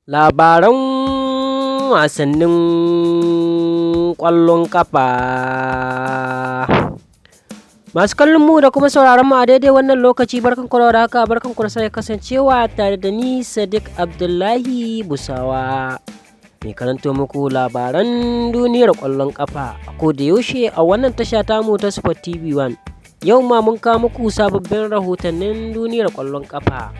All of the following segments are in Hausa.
Labaran wasannin ƙwallon ƙafa. Masu kallon mu da kuma sauraron mu a daidai wannan lokaci, barkan ku da haka, barkan ku da sake kasancewa tare da ni, Sadiq Abdullahi Busawa, mai karanto muku labaran duniyar ƙwallon ƙafa a koda yaushe a wannan tasha tamu ta Sport TV 1. Yau ma mun kawo muku sababbin rahotannin duniyar ƙwallon ƙafa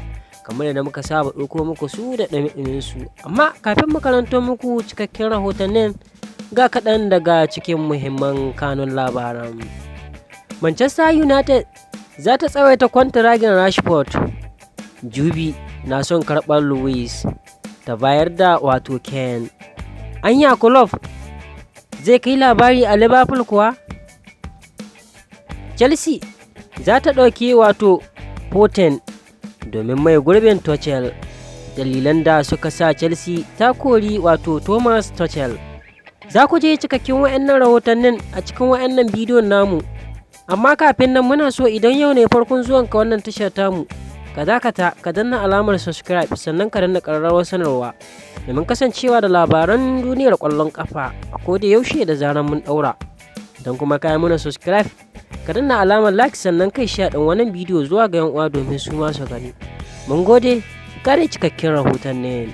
kamar yadda muka saba ɗauko muku su da ɗumi su. Amma kafin mu karanto muku cikakken rahotannin, ga kaɗan daga cikin muhimman kanun labaran. Manchester United za ta tsawaita kwantiragin Rashford. Juve na son karɓar Luiz ta bayar da wato Kane. Anya Klopp zai kai labari a Liverpool kuwa? Chelsea za ta ɗauki wato Potten domin maye gurbin Tuchel. Dalilan da suka sa Chelsea ta kori wato Thomas Tuchel. Za ku je cikakken wa'annan rahotannin a cikin wa'annan bidiyon namu. Amma kafin nan, muna so idan yau ne farkon zuwanka wannan tashar tamu, ka dakata ka danna alamar subscribe, sannan ka danna ƙararrawar sanarwa domin kasancewa da labaran duniyar ƙwallon ƙafa a koda yaushe da zarar mun ɗaura. Idan kuma ka yi mana subscribe, ka danna alamar like, sannan kai share ɗin wannan bidiyo zuwa ga 'yan uwa domin su ma su gani. Mun gode, kare cikakken rahotannin.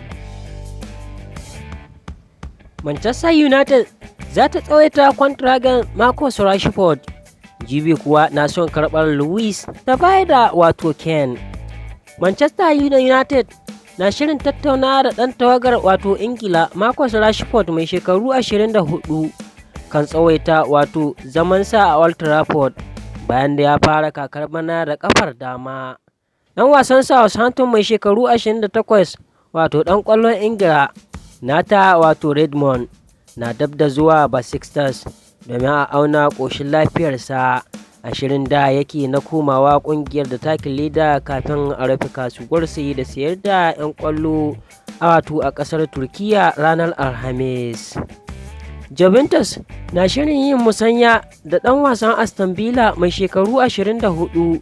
Manchester United za ta tsawaita kwantiragin Marcus Rashford. Juve kuwa na son karɓar Luiz ta bayar da wato Kane. Manchester United na shirin tattaunawa da ɗan tawagar wato Ingila Marcus Rashford mai shekaru 24 kan tsawaita wato zamansa a Old Trafford bayan da ya fara kakar bana da kafar dama. Ɗan wasan Southampton mai shekaru 28, wato ɗan ƙwallon Ingila Nathan wato Redmond, na dab da zuwa Besiktas domin a auna ƙoshin lafiyarsa a shirin da yake na komawa ƙungiyar da takin leda kafin a rufe kasuwar saye da sayar da 'yan ƙwallo wato a ƙasar Turkiyya ranar Alhamis. Juventus na shirin yin musanya da ɗan wasan Aston Villa mai shekaru 24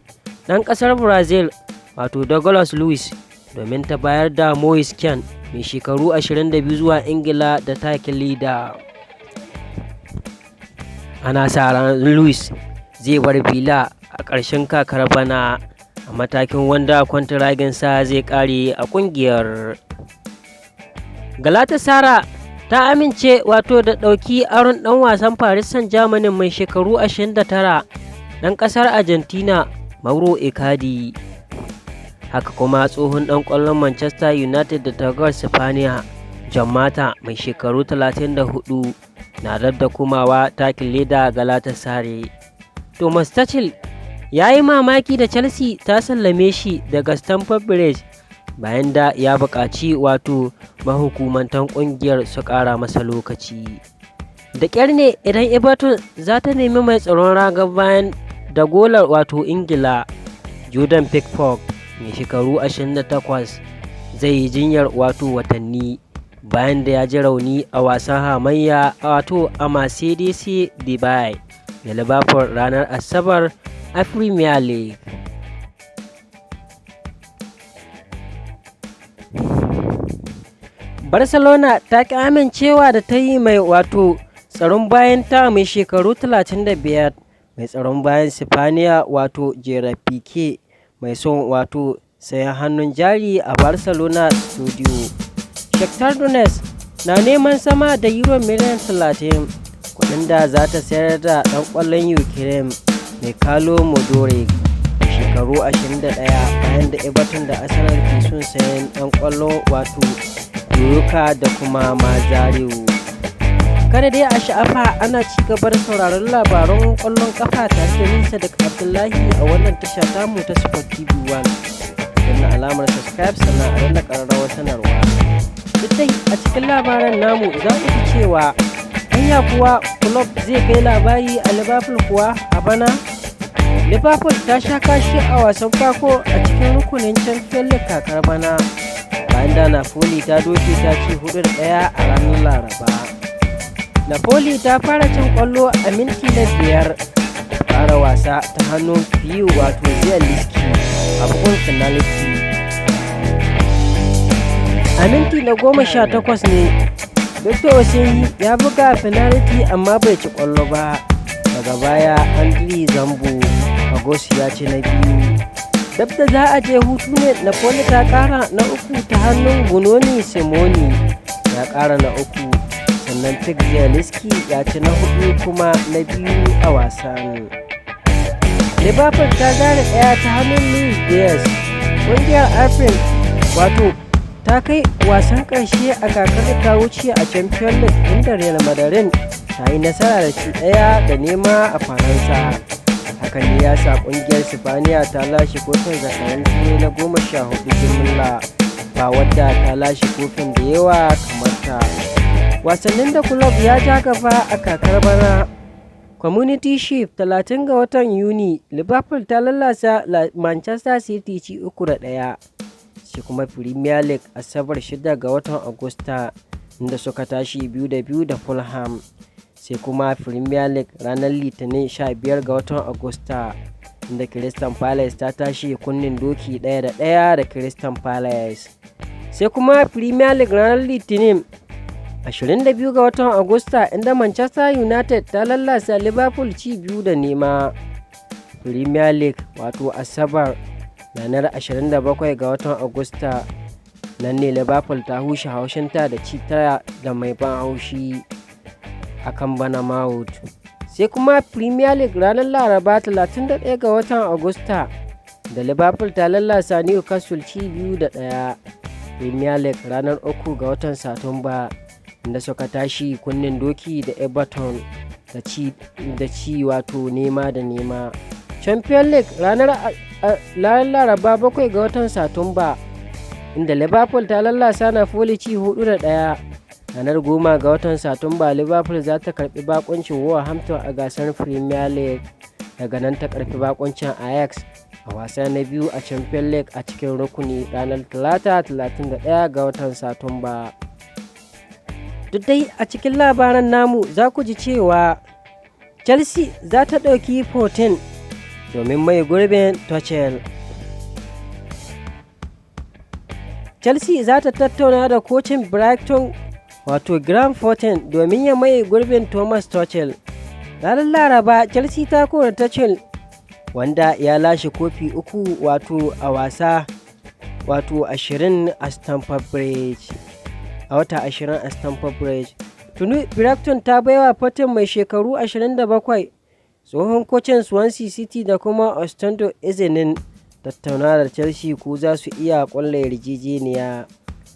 ɗan ƙasar Brazil wato Douglas Luiz domin ta bayar da Moise Kean mai shekaru 22 zuwa Ingila da takin leda. Ana sa ran Luiz zai bar Villa a ƙarshen kakar bana a matakin wanda kwantiraginsa zai ƙare a ƙungiyar. Galatasaray ta amince wato da ɗauki aron ɗan wasan Paris Saint-Germain mai shekaru 29 ɗan ƙasar Argentina Mauro Icardi. Haka kuma tsohon ɗan ƙwallon Manchester United da tawagar Sipaniya Juan Mata mai shekaru 34 na dab da komawa takin leda Galatasaray. Thomas Tuchel ya yi mamaki da Chelsea ta sallame shi daga Stamford Bridge bayan da ya buƙaci wato mahukumantan ƙungiyar su ƙara masa lokaci. Da ƙyar ne idan Everton za ta nemi mai tsaron raga bayan da golar wato Ingila Jordan Pickford mai shekaru 28 zai yi jinyar wato watanni bayan da ya ji rauni a wasan hamayya wato a Merseyside Derby da Liverpool ranar Asabar a Premier League. Barcelona ta ƙi amincewa da tayi mai wato tsaron bayan ta mai shekaru 35, mai tsaron bayan Sipaniya wato Gerard Pique mai son wato sayan hannun jari a Barcelona Studio. Shakhtar Donetsk na neman sama da euro miliyan 30 kuɗin da za ta sayar da ɗan ƙwallon Ukraine Mykhailo Mudryk mai shekaru 21, bayan da Everton da Arsenal ke son sayan ɗan ƙwallon wato Durica da kuma Mazraoui. Kada dai a sha'afa, ana ci gaba da sauraron labaran ƙwallon ƙafa tare da ni, Sadiq Abdullahi, a wannan tasha tamu ta Sport TV 1. Danna alamar subscribe, sannan a danna ƙararrawar sanarwa. Duk dai a cikin labaran namu, za ku ji cewa anya kuwa Klopp zai kai labari a Liverpool kuwa a bana? Liverpool ta sha kashi a wasan farko a cikin rukunin Champions League kakar bana bayan da Napoli ta doke ta ci 4-1 a ranar Laraba. Napoli ta fara cin kwallo a minti na 5 fara wasa ta hannun Piero wato Zielinski a bugun penalty. A minti na 18 ne Victor Osimhen ya buga fenalti amma bai ci ƙwallo ba. Daga baya Andriy Zambo Anguissa ya ci na biyu. Dab da za a je hutu ne Napoli ta ƙara na uku ta hannun Gunoni Simoni ya ƙara na uku, sannan Zielinski ya ci na hudu kuma na biyu a wasan. Liverpool ta zare ɗaya ta hannun Luis Diaz. Ƙungiyar April wato ta kai wasan ƙarshe a kakar da ta wuce a Champions League, inda Real Madrid ta yi nasara da ci 1-0 a Faransa. Hakan ne ya sa ƙungiyar Sipaniya ta lashe kofin zakarun Turai na 14 jimilla, ba wadda ta lashe kofin da yawa kamar ta. Wasannin da kulob ya ja gaba a kakar bana: Community Shield, 30 ga watan Yuni, Liverpool ta lallasa Manchester City ci 3-1. Sai kuma Premier League, Asabar 6 ga watan Agusta, inda suka tashi 2-2 da Fulham. Sai kuma Premier League ranar Litinin 15 ga watan Agusta, inda Crystal Palace ta tashi kunnen doki 1-1 da Crystal Palace. Sai kuma Premier League ranar Litinin 22 ga watan Agusta, inda Manchester United ta lallasa Liverpool ci 2-0. Premier League wato Asabar ranar 27 ga watan Agusta, nan ne Liverpool ta hushe haushinta da ci 9 da mai ban haushi a kan Bournemouth. Sai kuma Premier League ranar Laraba 31 ga watan Agusta, da Liverpool ta lallasa Newcastle ci 2-1. Premier League ranar 3 ga watan Satumba, inda suka tashi kunnen doki da Everton da ci wato 0-0. Champions League ranar Laraba 7 ga watan Satumba, inda Liverpool ta lallasa Napoli ci 4-1. Ranar 10 ga watan Satumba, Liverpool za ta karbi bakuncin Wolverhampton a gasar Premier League. Daga nan ta karbi bakuncin Ajax a wasa na biyu a Champions League a cikin rukuni ranar Talata 31 ga watan Satumba. Duk dai a cikin labaran namu za ku ji cewa Chelsea za ta ɗauki Fortin domin maye gurbin Tuchel. Chelsea za ta tattauna da kocin Brighton wato Graham Potter domin ya maye gurbin Thomas Tuchel. Ranar Laraba, Chelsea ta kori Tuchel, wanda ya lashe kofi uku wato a wasa wato 20 a Stamford Bridge. A wata 20 a Stamford Bridge. Tuni Brighton ta baiwa Potter mai shekaru 27, tsohon kocin Swansea City da kuma Orlando, izinin tattaunawa da Chelsea ko za su iya ƙulla yarjejeniya.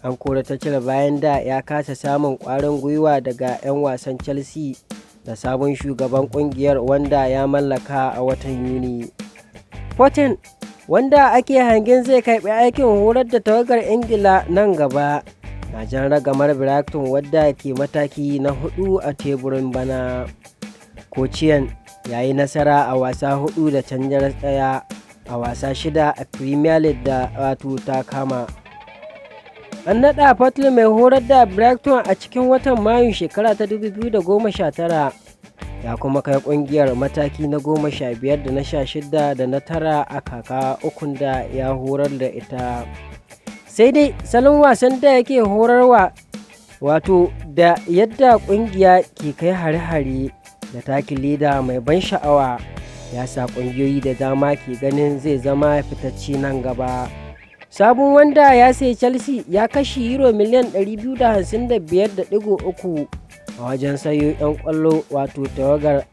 An kori Tuchel bayan da ya kasa samun ƙwarin gwiwa daga 'yan wasan Chelsea da sabon shugaban ƙungiyar wanda ya mallaka a watan Yuni. Potter, wanda ake hangen zai karɓi aikin horar da tawagar Ingila nan gaba, na jan ragamar Brighton wadda ke mataki na hudu a teburin bana. Kociyan ya yi nasara a wasa hudu da canjar ɗaya a wasa shida a Premier League da wato ta kama. An naɗa Potter mai horar da Brighton a cikin watan Mayun shekara ta 2019, ya kuma kai ƙungiyar mataki na 15 da na 16 da na 9 a kaka ukun da ya horar da ita. Sai dai salon wasan da yake horarwa wato da yadda ƙungiya ke kai hare-hare da taka leda mai ban sha'awa ya sa ƙungiyoyi da dama ke ganin zai zama fitacce nan gaba. Sabon wanda ya sayi Chelsea ya kashe Euro miliyan 255.3 a wajen sayo 'yan kwallo wato tawagar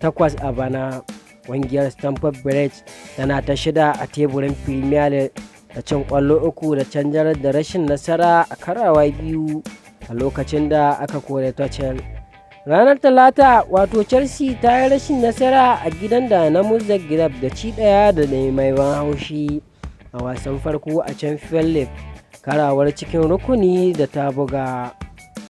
takwas a bana. Ƙungiyar Stamford Bridge tana ta shida a teburin Premier League da cin kwallo uku da canjar da rashin nasara a karawa biyu a lokacin da aka kore Tuchel. Ranar Talata wato Chelsea ta yi rashin nasara a gidan Dinamo Zagreb da ci 1 da mai ban haushi a wasan farko a Champions League karawar cikin rukuni da ta buga.